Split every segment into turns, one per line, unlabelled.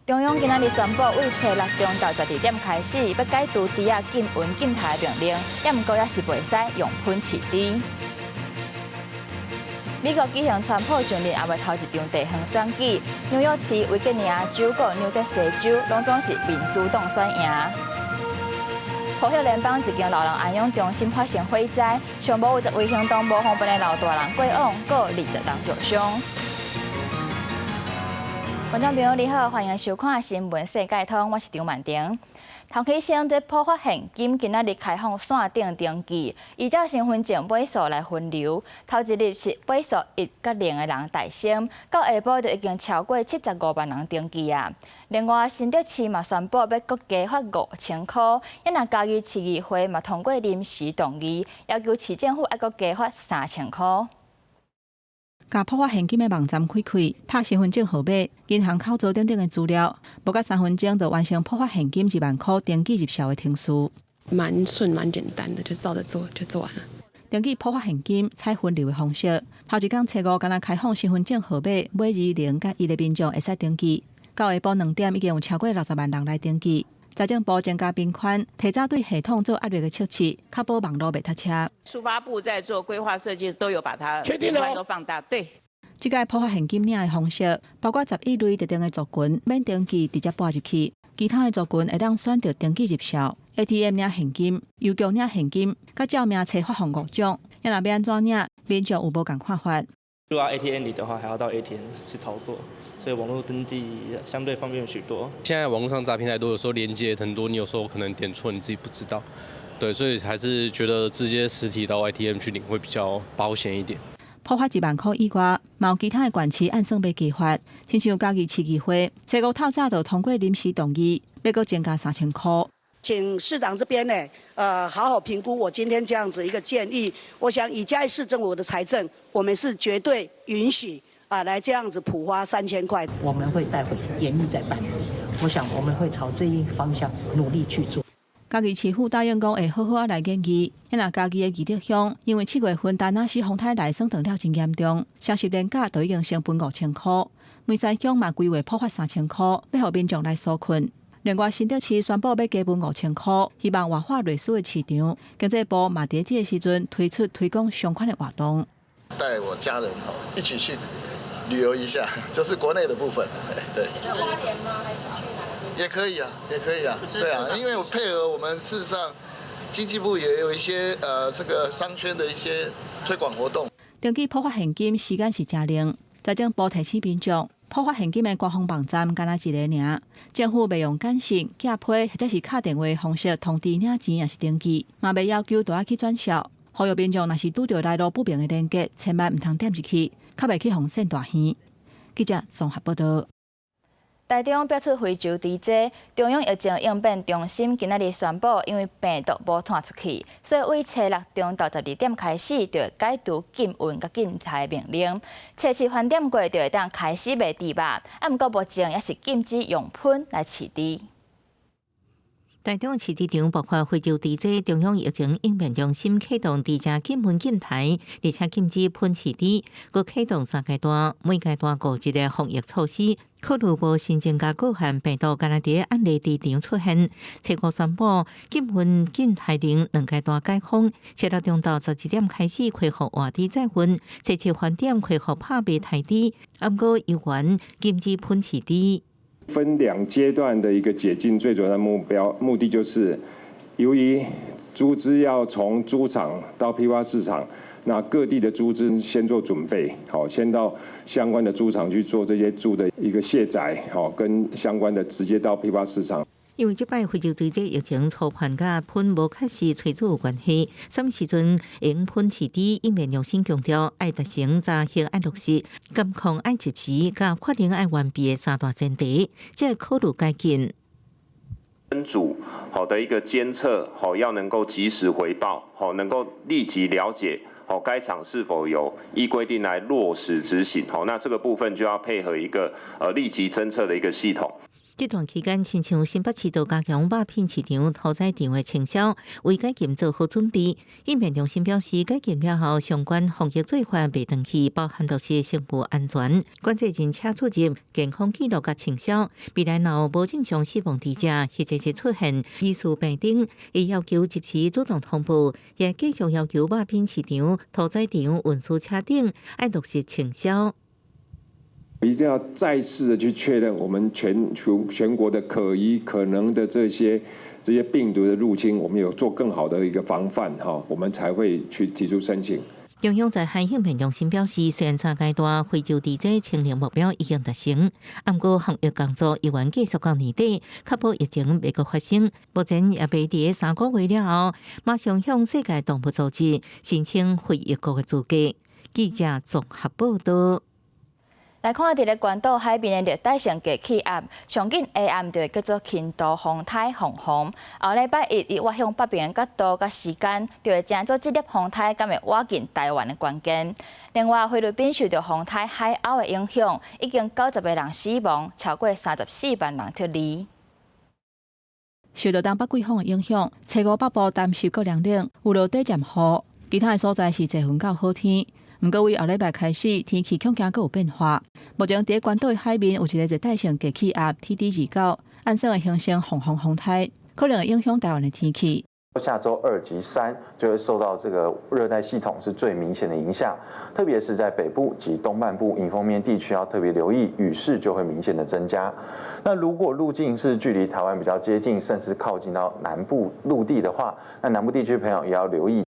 中央今仔日宣布，對初六中晝12點開始，欲解除豬仔禁勻禁刣的命令，也毋過猶是袂使用噴飼豬。美國舉行川普上任猶未頭一場地方選舉，紐約市、維吉尼亞州、閣紐澤西州，攏總是民主黨選贏。波赫聯邦一間老人安養中心發生火災，上無有10位行動無方便的老大人過往，閣20人受傷。觀眾朋友你好，歡迎收看新聞世界通，我是張曼婷。頭起先這普發現金今仔日開放線頂登記，依照身份證尾數來分流。頭一日是尾數1佮0的人代先，到下晡就已經超過75萬人登記啊。另外，新竹市嘛宣布欲閣加發5000箍，啊若嘉義市議會嘛通過臨時動議，要求市政府愛閣加發3000箍。
共普發現金的網站開開，拍身份證號碼、銀行口座等等的資料，無夠3分鐘就完成普發現金1萬箍登記入數的程序。
蠻順、蠻簡單的，就照着做就做完了。
登記普發現金採分流的方式，頭一工初五敢若開放身份證號碼尾二零佮一的民眾會使登記，到下晡2點已經有超過60萬人來登記。財政部增加頻寬，提早對系統做壓力的測試，確保網路袂塞車。
數發部在做規劃設計，都有把它頻寬都放大。對，
這個普發現金領的方式，包括11類特定的族群免登記直接撥入去，其他的族群會當選擇登記入數，ATM 領現金、郵局領現金，佮照明冊發放五種。啊若欲按怎領，民眾有無仝看法？
如果 ATM 裡的話，還要到 ATM 去操作，所以網絡登記相對方便許多。
現在網絡上詐騙太多，有時候連結很多，你有時候可能點錯，你自己不知道。對，所以還是覺得直接實體到 ATM 去領會比較保險一點。
普發1萬箍以外，嘛有其他的縣市按算欲加發，親像嘉義市議會，初五透早就通過臨時動議，欲閣增加3000箍。
請市長這邊呢，好好評估我今天這樣子一個建議。我想以嘉義市政府的財政，我們是絕對允許啊，來這樣子普發3000塊。
我們會帶回研議再辦理。我想我們會朝這一方向努力去做。
嘉義市府答應講會好好仔來研議。啊若嘉義的義德鄉，因為7月份達納斯風颱來損斷了真嚴重，雙十連假就已經先分5000箍。梅山鄉嘛規劃普發3000箍，欲予民眾來紓困。另外，新竹市宣布欲加分5000箍，希望活化類似的市場。經濟部嘛佇這個時陣推出推廣相關的活動。
帶我家人一起去旅遊一下，就是國內的部分。對。
是花蓮嗎？還是去哪裡？
也可以啊，也可以啊。對啊，因為我配合我們事實上經濟部也有一些這個商圈的一些推廣活動。
登記普發現金時間是誠靈，財政部提醒民眾，普發現金的官方網站敢若一个爾，政府袂用簡訊、寄批或者是敲電話方式通知領錢抑是登記，嘛袂要求著愛去轉數。呼籲民眾若是拄著來路不明的連結，千萬毋通點入去，較袂去予騙大耳。記者綜合報道。
台中爆出非洲豬災，中央疫情應變中心今仔日宣布，因為病毒無傳出去，所以對初六中晝12點開始就會解除禁勻佮禁刣的命令。初七翻點過就會當開始賣豬肉，啊，毋過目前猶是禁止用噴來飼豬。
台中飼豬場爆發非洲豬災，中央疫情應變中心啟動豬隻禁勻禁刣，而且禁止噴飼豬，閣啟動三階段，每階段5日的防疫措施。考慮無新增加個案病毒，敢若佇案例豬場出現，初五宣布禁勻禁刣令兩階段解封，初六中晝12點開始恢復活豬載運，初七翻點恢復拍賣刣豬，毋過猶原禁止噴飼豬。
分兩階段的一個解禁，最主要的目標目的就是，由於豬隻要從豬場到批發市場，那各地的豬隻先做準備，好，先到相關的豬場去做這些豬的一個卸載，好，跟相關的直接到批發市場。
因為這擺非洲豬瘟疫情初判佮噴無確實催煮有關係，啥物時陣會用噴飼豬，應變中心強調愛達成查核愛落實、監控愛及時、佮法令愛完備的三大前提，才會考慮解禁。
分組好的一個監測，好要能夠及時回報，好能夠立即了解，好該場是否有依規定來落實執行，好那這個部分就要配合一個立即偵測的一個系統。
這段期間，親像新北市都加強肉品市場、屠宰場的清消，為解禁做好準備。應變中心表示，解禁了後，相關防疫做法袂斷去，包含落實食物安全、管制人車出入、健康記錄佮清消。未來若有無正常死亡豬隻，或者是出現疑似病徵，會要求及時主動通報，也繼續要求肉品市場、屠宰場、運輸車等愛落實清消。
一定要再次的去確認我們全球全國的可疑可能的這些病毒的入侵，我們有做更好的一個防範哈，我們才會去提出申請。
中央災害應變中心表示，雖然三階段非洲豬瘟清零目標已經達成，毋過防疫工作猶原繼續到年底，確保疫情袂閣發生。目前也欲佇3個月了後，馬上向世界動物組織申請非疫國的資格。記者綜合報道。
來看佇咧關島海邊的熱帶性低氣壓，上緊下暗就會叫做輕度風颱鳳凰。後禮拜一，伊倚向北邊的角度佮時間，就會成做這粒風颱敢會倚近台灣的關鍵。另外，菲律賓受著風颱海鷗的影響，已經90個人死亡，超過34萬人撤離。
受著東北季風的影響，初五北部乾濕閣涼冷，有落短暫雨，其他的所在是濟雲到好天。毋過，為後禮拜開始，天氣恐驚閣有變化。目前佇關島的海面有一個熱帶性低氣壓 TD 29，按算會形成鳳凰風颱，可能會影響台灣的天氣。
下週二及三就會受到這個熱帶系統是最明顯的影響，特別是在北部及東半部迎風面地區要特別留意，雨勢就會明顯的增加。那如果路徑是距離台灣比較接近，甚至靠近到南部陸地的話，那南部地區朋友也要留意。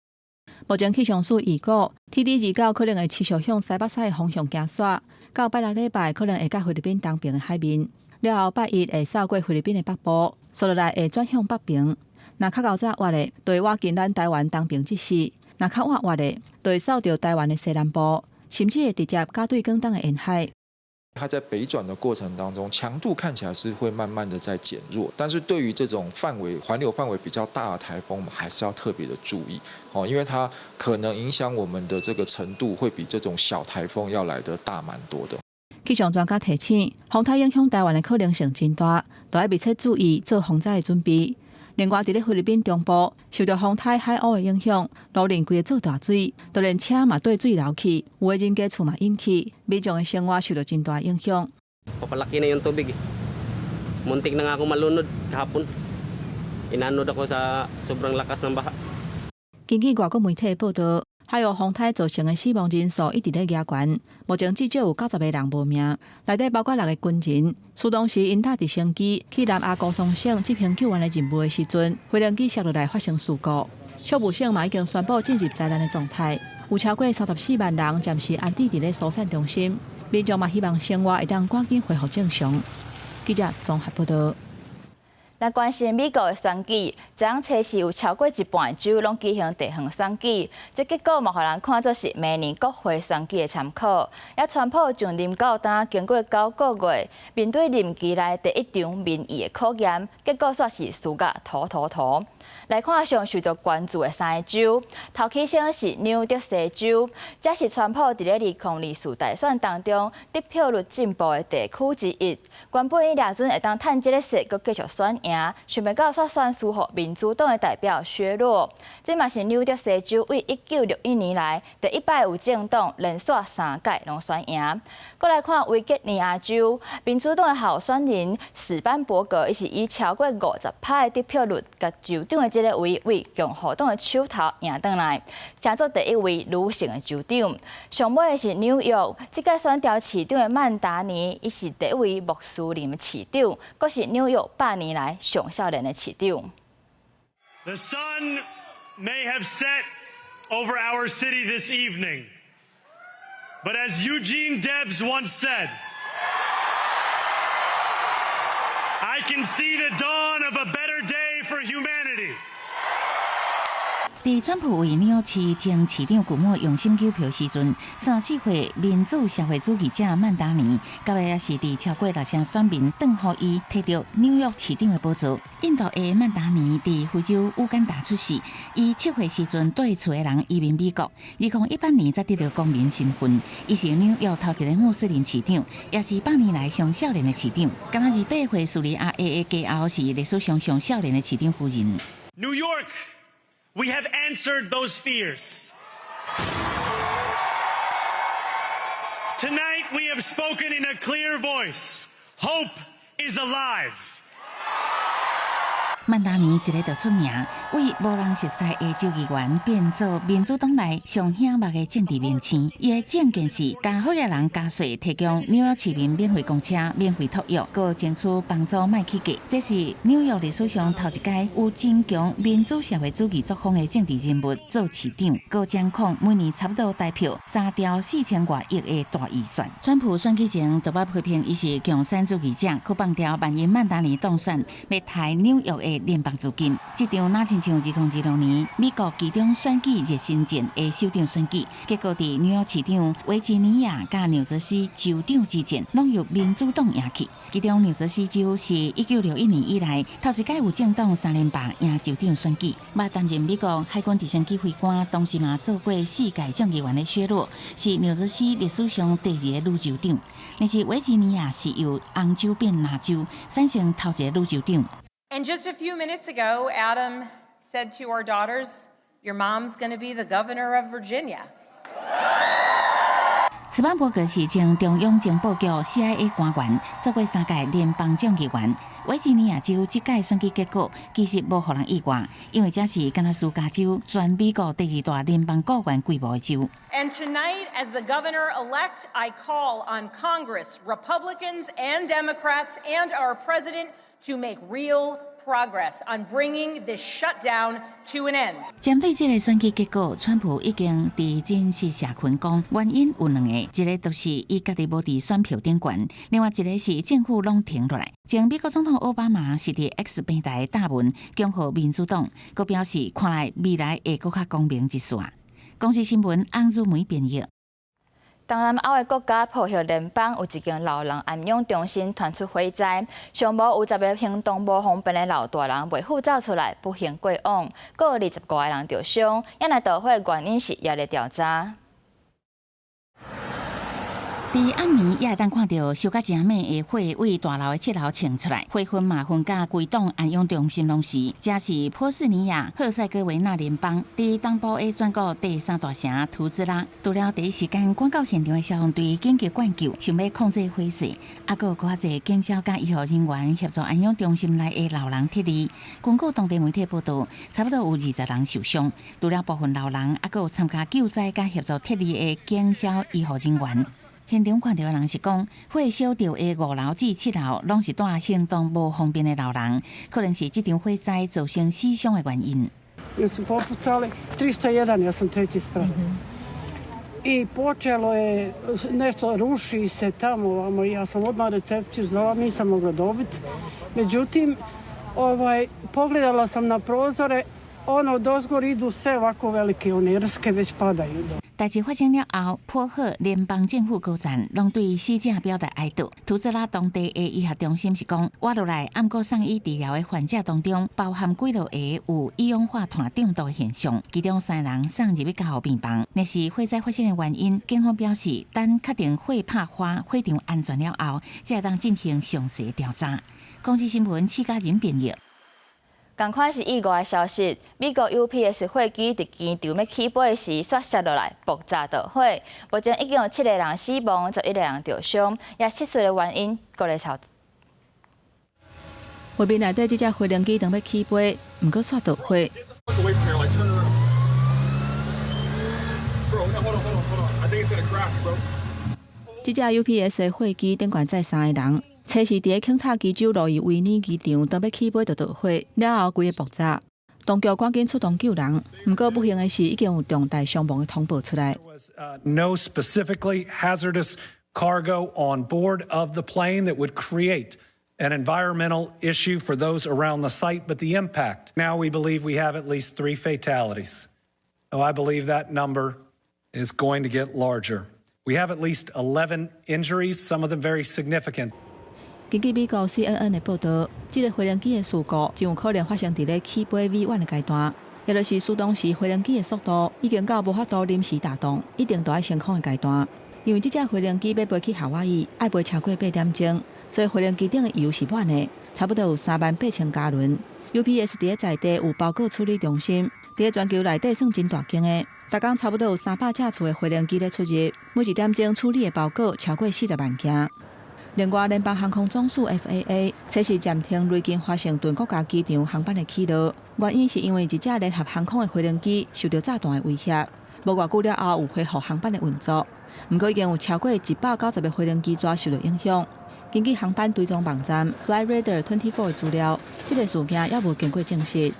目前氣象署預估，TD 29可能會持續向西北西的方向行駛，到拜六禮拜可能會佮菲律賓東邊的海面，了後拜一會掃過菲律賓的北部，紲落來會轉向北邊。若較較早倚咧，就會倚近咱台灣東邊之時；若較晚倚咧，就會掃著台灣的西南部，甚至會直接佮對廣東的沿海。
它在北轉的過程當中，強度看起來是會慢慢的在減弱，但是對於這種範圍環流範圍比較大的颱風，我們還是要特別的注意，哦，因為它可能影響我們的這個程度會比這種小颱風要來得大蠻多的。
氣象專家提醒，風颱影響台灣的可能性真大，都愛密切注意做防災的準備。另外，佇咧菲律賓中部，受著風颱海鷗的影響，路面規个做大水，就連車嘛綴水流去，有的人家厝嘛淹去，民眾的生活受著真大影響。
Papalaki na yung tubig eh. Muntik na nga ako malunod kahapon. Inanod ako sa sobrang lakas ng baha.
根據外國媒體報導，海鷗風颱造成的死亡人數一直咧加懸，目前至少有90個人無命，內底包括六个軍人。事當時𪜶搭直升機去南亞孤松省執行救援的任務的時陣，飛行機摔落來發生事故。宿務省嘛已經宣布進入災難的狀態，有超過34萬人暫時安置佇咧疏散中心，民眾嘛希望生活會當趕緊恢復正常。記者綜合報導。
來關心美國的選舉，昨昏初四有超過一半州攏舉行地方選舉，這結果嘛，予人看做是明年國會選舉的參考。也川普上任到今經過9個月，面對任期內第一場民意的考驗，結果煞是輸甲塗塗塗。來看上受著關注的三個州，頭起先是紐澤西州，這是川普佇咧2024大選當中得票率進步的地區之一。原本伊掠準會當趁這个勢，閣繼續選贏，想袂到煞選輸予民主黨的代表削弱。這嘛是紐澤西州為1961年來第一擺有政黨連續三屆攏選贏。閣來看維吉尼亞州，民主黨的候選人史班伯格，伊是以超過50%的得票率，共州長的這个位為共和黨的手頭贏轉來，成做第一位女性的州長。上尾的是紐約，這屆選調市長的曼達尼，伊是第一位穆斯林的市長，閣是紐約100年來上少年的市長。
The sun may have set over our city this evening, but as Eugene Debs once said, I can see the dawn of a better day for humanity.
佇川普為紐約市前市長古莫用心糾票時陣，34歲民主社會主義者曼達尼，佮也是佇超過六成選民轉予伊提著紐約市長的寶座。印度裔曼達尼佇非洲烏干達出世，伊7歲時陣綴厝的人移民美國，2018年才得著公民身份。伊是紐約頭一个穆斯林市長，也是100年來上少年的市長。敢若28歲敘利亞裔的家後是歷史上上少年的市長夫人。
New York, we have answered those fears. Tonight we have spoken in a clear voice. Hope is alive.
曼達尼一个就出名，為無人熟似的州議員變做民主黨內上顯目的政治明星。伊的政見是加好額人加稅，提供紐約市民免費公車、免費托育，閣爭取房租莫起價。這是紐約歷史上頭一屆有真強民主社會主義作風的政治人物做市長，閣掌控每年差不多台票3兆4千外億的大預算。川普選舉前就捌批評伊是共產主義者，閣放調萬一曼達尼當選，欲刣紐約的聯邦資金。這場若親像2026年美國期中選舉熱身戰的首長選舉，結果佇紐約市長、維吉尼亞佮紐澤西州長之戰，攏由民主黨贏去。其中紐澤西州是1961年以來頭一屆有政黨三連霸贏州長選舉。捌擔任美國海軍直升機飛官，同時嘛做過四屆眾議員的薛洛，是紐澤西歷史上第二个女州長。但是維吉尼亞是由紅州變藍州，產生頭一个女州長。
And just a few minutes ago, Adam said to our daughters, "Your mom's going to be the governor of Virginia."
斯邦伯格是前中央情報局 CIA 官員，做過三屆聯邦眾議員。維吉尼亞州這屆選舉結果其實無予人意外，因為這是敢若輸加州全美國第二大聯邦僱員規模的州。
And tonight, as the governor-elect, I call on Congress, Republicans and Democrats, and our president to make real progress on bringing this shutdown to an end.
針對這个選舉結果，川普已經佇正式社群講，原因有兩個，一个就是伊家己無佇選票頂懸，另外一个是政府攏停落來。前美國總統奧巴馬是佇 X 平台貼文，恭賀民主黨，閣表示看來未來會閣較光明一線。公視新聞翁如梅編譯。
東南歐的國家波赫聯邦有一間老人安養中心傳出火災，上無有10個行動無方便的老大人袂赴走出來，不幸過往，閣有25個人著傷，猶來導火原因是猶咧調查。
佇暗暝也會當看著燒甲誠猛的火對大樓的7樓衝出來，火焚嘛焚甲規棟安養中心攏是。這是波斯尼亞赫塞哥維納聯邦佇東部的全國第三大城圖茲拉，除了第一時間趕到現場的消防隊緊急灌救，想欲控制火勢，猶閣有較濟警消佮醫護人員協助安養中心內的老人撤離。根據當地媒體報導，差不多有20人受傷，除了部分老人，猶閣有參加救災佮協助撤離的警消醫護人員。現場看著的人是講，火燒著的5樓至7樓，攏是蹛行動無方便的老人，可能是這場火災造成死傷的原因。
Su popucali 301, ja sam treći sprat. I počelo je nešto ruši se tamo, ovamo, ja sam odmah recepciju zvala, nisam mogla dobiti. Međutim, ovaj, pogledala sam na prozore, ono odozgor idu sve ovako velike, one rske već padaju.
代誌發生了後，波赫聯邦政府高層攏對死者表達哀悼。圖茲拉當地的醫學中心是講，活落來毋過送醫治療的患者當中，包含幾落個有一氧化碳中毒的現象，其中三人送入去加護病房。若是火災發生的原因，警方表示，等確定火拍花、火場安全了後，才會當進行詳細調查。公視新聞施嘉仁編譯。
仝款是意外的消息，美國 UPS 貨機佇機場欲起飛時，煞摔落來，爆炸著火。目前已經有七个人死亡，11個人著傷，也失事的原因閣咧查。
畫面內底這隻飛行機當欲起飛，毋過煞著火。這隻 UPS 的貨機頂懸載三个人。車是佇咧肯塔基州路易維爾機場，當欲起飛就著火，了後規个爆炸。當局趕緊出動救人，毋過不幸的是已經有重大傷亡的通報出來。
No specifically hazardous cargo on board of the plane that would create An environmental issue for those around the site, but the impact. Now we believe we have at least three fatalities. Oh, I believe that number is going to get larger. We have at least 11 injuries, some of them very significant.
根據美國 CNN 的報導，這个飛行機的事故真有可能發生佇咧起飛尾晚的階段，也就是說當時飛行機的速度已經到無法度臨時打動，一定都愛升空的階段。因為這隻飛行機欲飛去夏威夷，愛飛超過8點鐘，所以飛行機頂的油是滿的，差不多有38,000加侖。UPS 佇咧在地有包裹處理中心，佇咧全球內底算真大間的，逐工差不多有300架次的飛行機咧出入，每一點鐘處理的包裹超過40萬件。另外，聯邦航空總署 FAA 測試暫停雷根華盛頓國家機場航班的起落，原因是因為一隻聯合航空的飛行機受著炸彈的威脅，無偌久了後有恢復航班的運作。毋過已經有超過190個飛行機逝受著影響。根據航班追蹤網站 Flightradar 24的資料，這个事件猶無經過證實。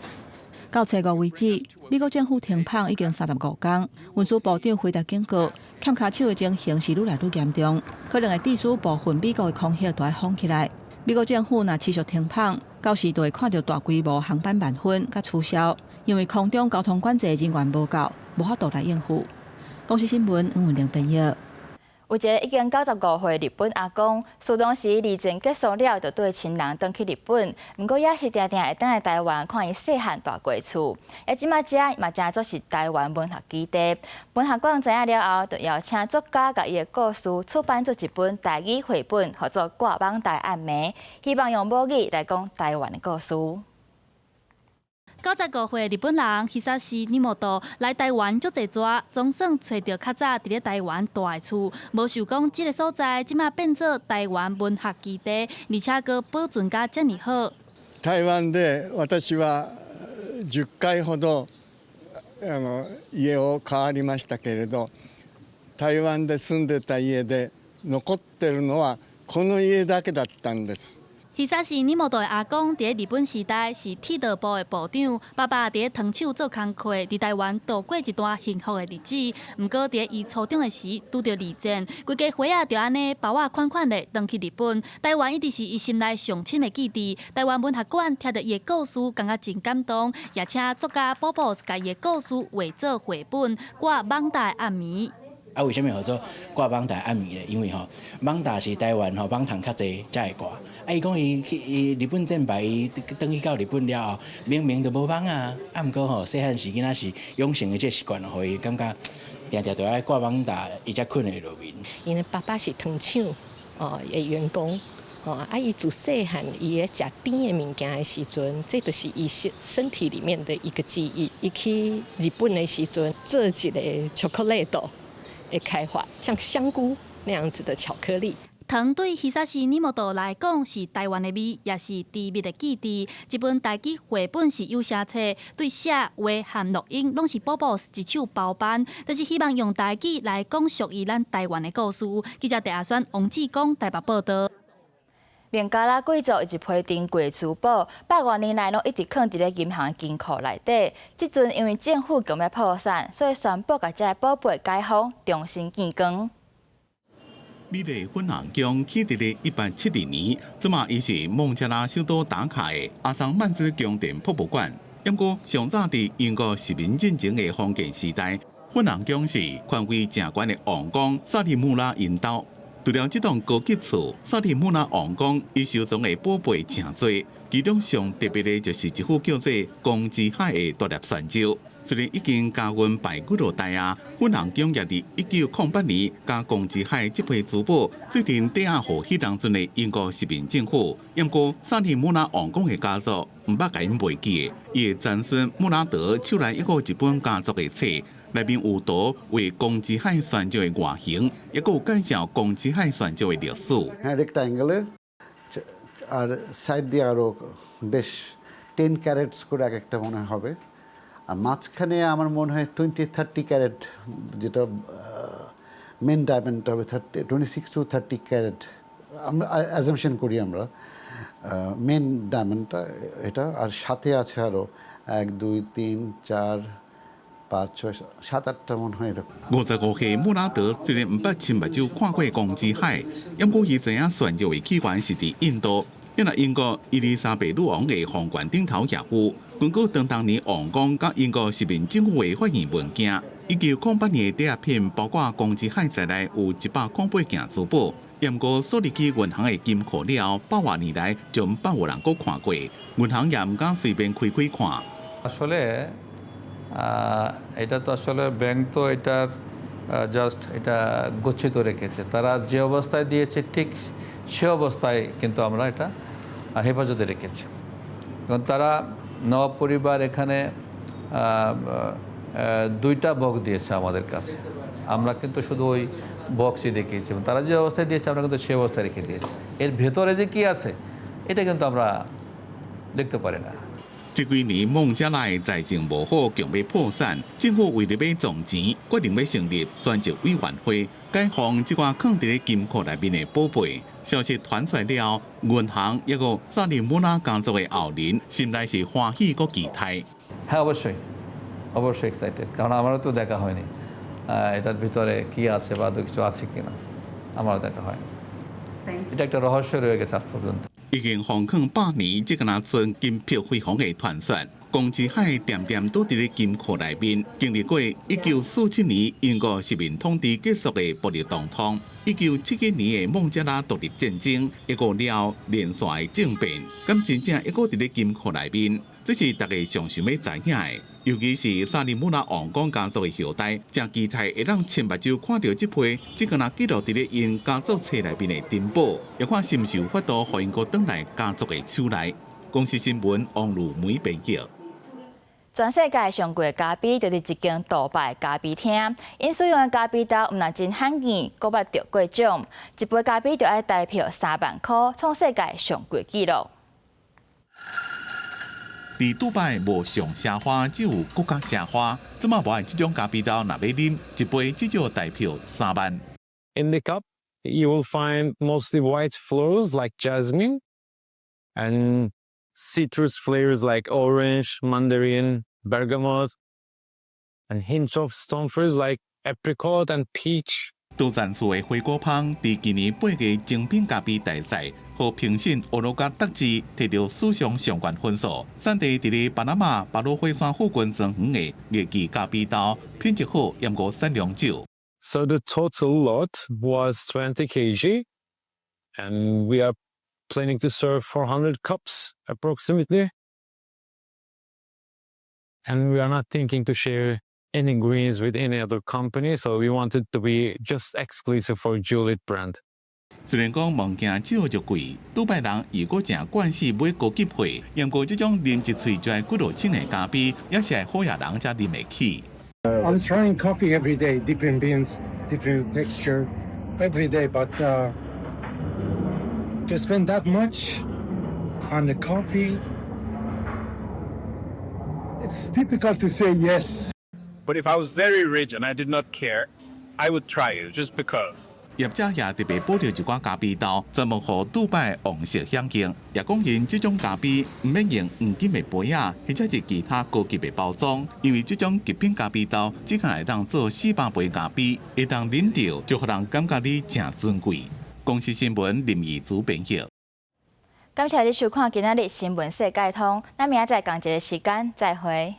到初五為止，美國政府停麭已經35工。運輸部長輝達警告，欠跤手的情形是愈來愈嚴重，可能會致使部分美國的空域都愛封起來。美國政府若持續停麭，到時就會看著大規模航班慢分佮取消，因為空中交通管制人員無夠，無法度來應付。公視新聞黃文玲編譯。
有一个已經95歲日本阿公，自當時二戰結束了，就綴親人轉去日本，毋過也是定定會轉來台灣看伊細漢蹛過厝。啊，這擺遮嘛成做是台灣文學基地。文學館知影了後，就邀請作家共伊的故事出版做一本台語繪本，號做《掛蠓台暗暝》，希望用母語來講台灣的故事。
95歲日本人希薩西尼莫多來台灣足濟逝，總算揣著較早佇咧台灣蹛的厝，無想講這个所在這馬變做台灣文學基地，而且閣保存甲遮爾好。
台灣で私は10回ほど家を変わりましたけれど、台灣で住んでた家で残ってるのはこの家だけだったんです。
希薩西尼莫多的阿公佇咧日本時代是鐵道部的部長，爸爸佇咧糖廠做工課，佇台灣度過一段幸福的日子。毋過佇咧伊初中的時拄著二戰，規家伙仔就按呢包仔款款的轉去日本。台灣一直是伊心內上深的記憶。台灣文學館聽著伊的故事，感覺真感動，也請作家寶寶共伊的故事畫做繪本《掛蠓台暗暝》。
啊，為啥物號做掛蠓台暗暝咧？因為吼，蠓台是台灣吼蠓蟲較濟才會掛。啊，伊講伊去伊日本戰敗，伊轉去到日本了後，明明就無蠓啊，啊，毋過吼細漢時囡仔是養成的這个習慣，予伊感覺定定都愛掛蠓台，伊才睏會落眠。
𪜶的爸爸是糖廠哦的員工，哦，啊，伊自細漢伊咧食甜的物件的時陣，這就是伊身體裡面的一個記憶。伊去日本的時陣，做一个巧克力豆的開發，像香菇那樣子的巧克力。
糖對希薩西尼莫多來講是台灣的味，也是甜蜜的記憶。這本台語繪本是有聲冊，對寫畫和錄音攏是寶寶一手包辦，就是希望用台語來講屬於咱台灣的故事。記者鄭阿選、王志剛台北報導。
孟加拉貴族一批珍貴珠寶，百外年來攏一直囥佇咧銀行金庫內底。這陣因為政府強欲破產，所以宣布共這个寶貝解封，重新見光。
美麗粉紅宮起佇咧1872年，這馬伊是孟加拉首都達卡的阿桑曼茲宮殿博物館。毋過上早佇英國殖民進前的封建時代，粉紅宮是權位誠懸的王公薩利穆拉𪜶兜。除了這棟高級厝，薩利穆拉王宮伊收藏的寶貝誠濟，其中上特別的就是一副叫做光之海的大粒鑽石。雖然已經家運敗幾落代啊，粉紅宮也佇1908年，共光之海這批珠寶做陣抵押予彼當陣的英國殖民政府。毋過薩利穆拉王宮的家族毋捌共𪜶賣記的，伊的曾孫穆拉德手內猶閣有一本家族的冊，內面有圖畫光之海鑽石的外形，猶閣有介紹光之海鑽石的歷史。
হ্যাঁ রেক্টাঙ্গেলের আর সাইড দিয়ে আরও বেশ 10 ক্যারেটস করে এক একটা মনে হবে। আর মাঝখানে আমার মনে হয় 20-30 ক্যারেট, যেটা মেন ডায়মন্ডটা হবে 30, 26 to 30 carat আমরা অ্যাজামশন করি আমরা মেন ডায়মন্ডটা এটা। আর সাথে আছে আরও এক দুই তিন চার পাঁচ ছয় সাত আটটা মনে হয় এরকম।
55歲穆拉德雖然毋捌親目睭看過光之海，毋過伊知影鑽石的起源是佇印度。若英國伊麗莎白女王的皇冠頂頭也有。根據當年王宮佮英國殖民政府的發現文件，1908年的抵押品包括公之海在內有108件珠寶。毋過鎖入去銀行的金庫了後，百外年來就毋捌有人閣看過，銀行也毋敢隨便開開看。
আসলে এটা তো আসলে ব্যাংক তো এটার জাস্ট এটা গচ্ছিত রেখেছে। তারা যে অবস্থায় দিয়েছে ঠিক সে অবস্থায় কিন্তু আমরা এটা হেফাজতে রেখেছি। কারণ তারা নবাব পরিবার এখানে দুইটা বক্স দিয়েছে আমাদের কাছে, আমরা কিন্তু শুধু ওই বক্সই দেখিয়েছি। তারা যে অবস্থায় দিয়েছে আমরা কিন্তু সে অবস্থায় রেখে দিয়েছি। এর ভেতরে যে কী আছে এটা কিন্তু আমরা দেখতে পারি না।
這幾年孟加拉的財政無好，強欲破產，政府為了欲募錢，決定欲成立專責委員會，解放這寡囥佇咧金庫內面的寶貝。消息傳出來了，銀行抑閣薩利姆拉家族的後人，心內是歡喜閣期待。
হ্যাঁ, অবশ্যই অবশ্যই এক্সাইটেড, কারণ আমারও তো দেখা হয়নি এটার ভিতরে কি আছে বা কিছু আছে কিনা, আমারও দেখা হয়নি। এটা একটা রহস্য রয়ে গেছে আজ পর্যন্ত।
已經封囥百年，這敢若賰金碧輝煌的傳說。公之海恬恬倒佇咧金庫內面，經歷過1947年英國殖民統治結束的暴力動盪，1971年的孟加拉獨立戰爭，一個了連續的政變，敢真正猶閣佇咧金庫內面？這是大家上想欲知影的。尤其是薩利姆拉王公家族的後代，誠期待會當親目睭看著這批這敢若記錄佇咧𪜶家族冊內面的珍寶，也看是毋是有法度予𪜶閣轉來家族的手內。公視新聞王如梅編譯。
全世界上貴的咖啡，就是一間杜拜咖啡廳。𪜶使用的咖啡豆毋但真罕見，閣捌得過獎。一杯咖啡就愛台票3萬箍，創世界上貴紀錄。
佇杜拜無上奢華，只有閣較奢華。這馬無愛這種咖啡豆，若欲啉一杯，至少台票3萬。
In the cup, you will find mostly white florals like jasmine and citrus flavors like orange, mandarin, bergamot, and hints of stone fruits like apricot and peach.
杜贊厝的花果香，佇今年8月精品咖啡大賽，予評審俄羅加德志摕著史上上懸分數。產地佇咧巴拿馬巴魯火山附近莊園的月季咖啡豆，品質好，毋過產量少。
So the total lot was 20 kg, and we are planning to serve 400 cups approximately. And we are not thinking to share any greens with any other company, so we want it to be just exclusive for Juliet brand.
雖然講物件少就貴，杜拜人猶閣誠慣勢買高級貨，毋過這種啉一喙就愛幾落千的咖啡，也是愛好額人才啉會起。
I'm trying coffee every day, different beans, different texture, every day. But to spend that much on the coffee, it's difficult to say yes.
But if I was very rich and I did not care, I would try it just because.
業者也特別保留一寡咖啡豆，專門予杜拜王室享用。也講𪜶這種咖啡毋免用黃金的杯仔，或者是其他高級的包裝，因為這種極品咖啡豆只可會當做400杯咖啡，會當啉著就予人感覺你誠尊貴。公視新聞林怡祖編譯。
感謝你收看今仔日新聞世界通，咱明仔載仝一个時間再會。